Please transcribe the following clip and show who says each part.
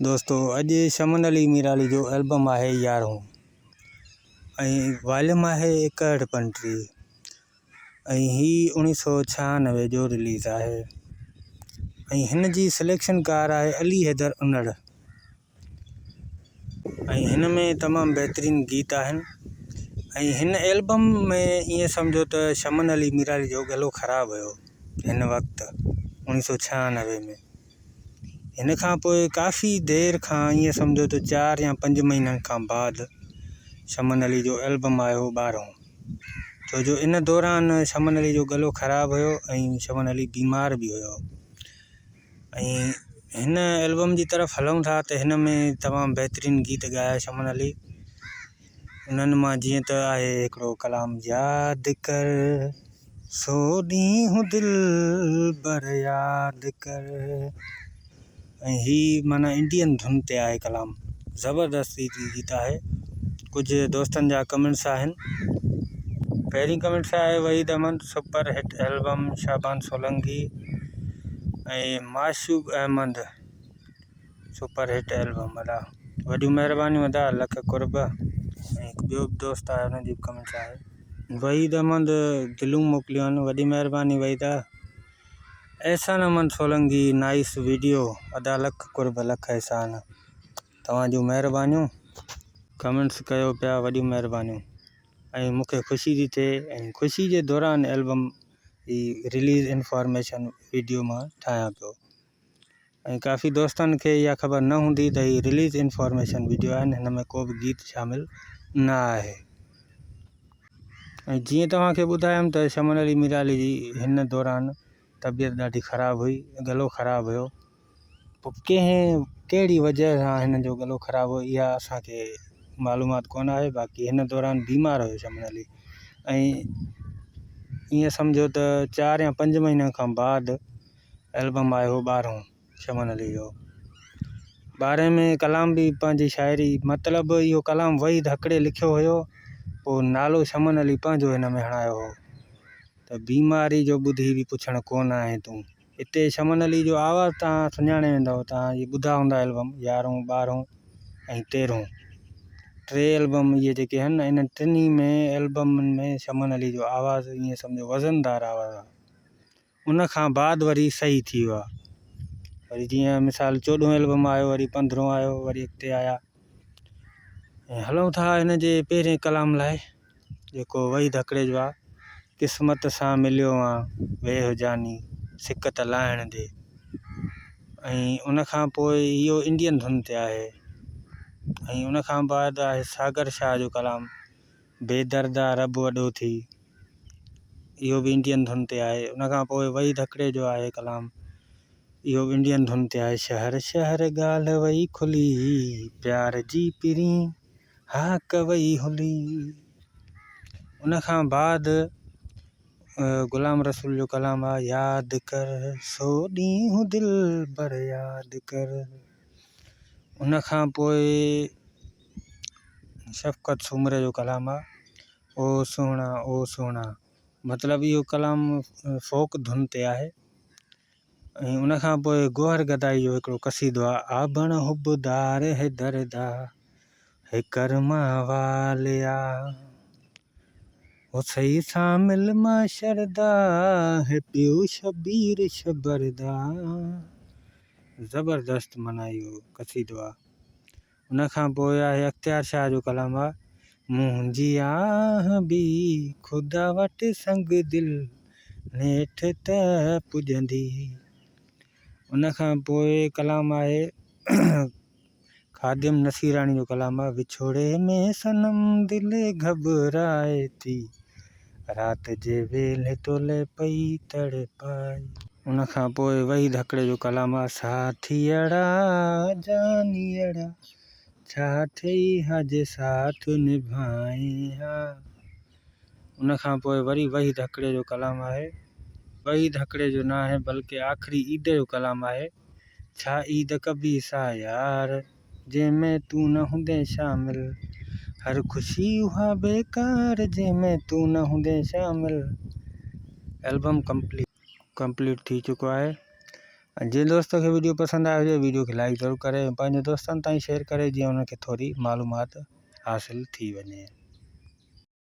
Speaker 1: دوستو اڄ شمن علي ميرالي جو البم آهي يارهون ۽ واليوم آهي ايڪهٺ پنٽيهه ۽ هي اوڻيهه سو ڇهانوي جو رليز آهي ۽ هن جي سليڪشن ڪار آهي علي حيدر انڙ ۽ هن ۾ تمام بهترين گيت آهن ۽ هن البم ۾ ائين سمجهو ته شمن علي ميرالي جو ڳلو خراب هيو هن وقت اوڻيهه سو ڇهانوي ۾ هن کان پوء ڪافي دير کان ائين سمجهو ته چار يا پنج مهينن کان بعد شمن علي جو البم آيو ٻارهون ڇو جو ان دوران شمن علي جو ڳلو خراب هيو ۽ شمن علي بيمار به هيو ۽ هن البم جي طرف هلون ٿا ته هن ۾ تمام بهترين گيت ڳايا شمن علي انهن مان جيئن ته آهي هڪڙو ڪلام ياد ڪر سو ڏينهن دلبر ياد ڪر ۽ هي معنيٰ انڊين ڌن تي آهي ڪلام زبردست هي گيت آهي ڪجهه دوستن جا ڪمينٽس آهن پهرين ڪمينٽس آهي Waheed Ahmed super hit album Shaban Solangi ۽ Mashooq Ahmed super hit album ادا وڏيون مهربانيون ادا لک قرب ۽ هڪ ٻيو به دوست آهي ان جي به ڪمينٽس آهي وحيد احمد دلون موڪليون آهن وڏي مهرباني وحيد احسان احمد سولنگي نائس ويڊيو ادا لک قرب لک احسان توهان جون مهربانيون ڪمينٽس ڪيو پيا وڏيون مهربانيون ۽ مون کي خوشي ٿي ٿئي ۽ خوشي جي دوران البم جي رليز انفارميشن ويڊيو مان ٺاهيان پيو ۽ ڪافي دوستن کي اها خبر نه هوندي ته هي رليز انفارميشن ويڊيو آهن هن ۾ ڪو به گيت شامل نه آهي ۽ جيئن توهان کي ٻڌايم ته شمن علي ميرالي جي هن دوران طبيعت ڏاڍي خراب هئي گلو خراب هيو پوء ڪنهن ڪهڙي وجه سان هن جو گلو خراب هو اها اسان کي معلومات ڪونه آهي باقي هن دوران بيمار هيو شمن علي ۽ ائين سمجهو ته چار يا پنج مهينن کان بعد البم آيو هو ٻارهون شمن علي جو ٻارهين ۾ ڪلام به پنهنجي شاعري مطلب اهو ڪلام وحيد هڪڙي لکيو هيو پوء نالو شمن علي پنهنجو هن ۾ هڻايو هو ته بيماري جو ٻڌي به پڇڻ ڪونه آئين تون اتي شمن علي جو آواز تان سڃاڻي ويندؤ تان اهي ٻڌا هوندا البم يارهون ٻارهون ۽ تيرهون ٽي البم اهي جيڪي آهن نه انهن ٽنهي ۾ البمن ۾ شمن علي جو آواز ائين سمجهو وزندار آواز آهي ان کان بعد وري صحيح ٿي ويو آهي وري جيئن مثال چوڏهون البم آيو وري پندرهون آيو وري اڳتي آيا ۽ هلون ٿا هن جي پهرين ڪلام لاء جيڪو وحيد هڪڙي جو آ قسمت سان مليو آن ويهه جاني سڪ ته لاهڻ ڏي ۽ ان کان پوء اهو انڊين ڌن تي آهي ۽ ان کان بعد آهي ساگر شاهه جو ڪلام بي دردا رب وڏو ٿي اهو به انڊين ڌن تي آهي ان کان پوء وحيد هڪڙي جو آهي ڪلام اهو به انڊين ڌن تي آهي شهر شهر ڳالهه وئي کلي پيار جي پرين هاڪ وئي هلي. ان کان بعد غلام رسول جو ڪلام آ ياد ڪر سو ڏينهن دلبر ياد ڪر. ان کان پوء شفقت سومري جو ڪلام آ او سهڻا او سهڻا مطلب اهو ڪلام فوڪ ڌن تي آهي. ۽ ان کان پوء گوهر گدائي جو هڪڙو قصيدو آ، آبڻ حب دار هي دردا هي ڪرما واليا حسي سان مل محشر دا هي پيو شبير شبر دا زبردست معنيٰ اهو قصيدو آ. ان کان پوء آهي اختيار شاهه جو ڪلام آ، منهنجي آهه به خدا وٽ سنگ دل نيٺ ته پڄندي. ان کان پوء ڪلام آهي خادم نصيراڻي جو ڪلام آ، وڇوڙي ۾ صنم دل گهٻرائي ٿي. رات جي ويلي تولي پئي تڙپائي. ان کان پوء وحيد هڪڙي جو ڪلام آ، ساٿيئڙا جانيئڙا ڇا ٿئي ها جي ساٿ نڀائين ها. ان کان پوء وري وحيد هڪڙي جو ڪلام آهي. وحيد هڪڙي جو ناهي بلڪه آخري عيد جو ڪلام آهي. ڇا عيد ڪبي سا يار. جنهن ۾ تون نه هوندين شامل هر خوشي اها بيڪار جنهن ۾ تون نه هوندين شامل البم ڪمپليٽ ٿي چڪو آهي. ۽ جنهن دوست کي وڊيو پسند آيو هجي وڊيو کي لائيڪ ضرور ڪري ۽ پنهنجي دوستن تائين شيئر ڪري جيئن انهن کي ٿوري معلومات حاصل ٿي وڃي.